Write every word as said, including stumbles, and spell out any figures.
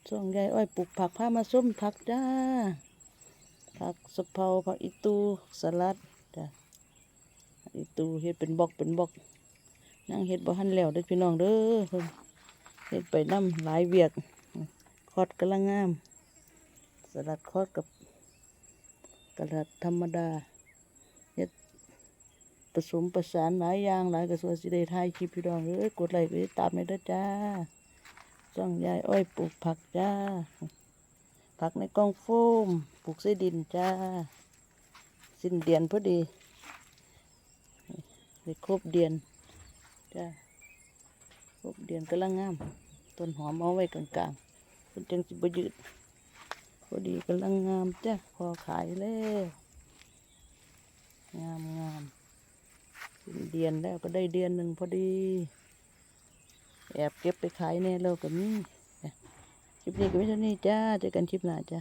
ช่วงยายอ้อยปลูกผัก พามาชมผักจ้า ผักสะเภา ผักอีตู สลัดจ้ะ อีตูเฮ็ดเป็นบล็อกเป็นบล็อก ยังเฮ็ดบ่ทันแล้วเด้อพี่น้องเด้อ เฮ็ดไปนำหลายเวียก คอสกำลังงาม สลัดคอสกับสลัดธรรมดา เฮ็ดผสมประสานหลายอย่างหลาย ก็สิได้ถ่ายคลิปพี่น้องเอ้ย กดไลค์กดติดตามให้เด้อจ้า ช่องยายอ้อยปลูกผักจ้า ผักในกล่องโฟม ปลูกใส่ดินจ้า สิ้นเดือนพอดี ได้ครบเดือนจ้า ครบเดือนกำลังงาม ต้นหอมเอาไว้กลางๆ เพิ่นจั่งสิบ่ยืด พอดีกำลังงามจ้า พอขายแล้ว งามๆ สิ้นเดือนแล้วก็ได้เดือนหนึ่งพอดี แอบเก็บไปขายแน่แล้วก็มี คลิปนี้ก็มีเท่านี้จ้า เจอกันคลิปหน้าจ้า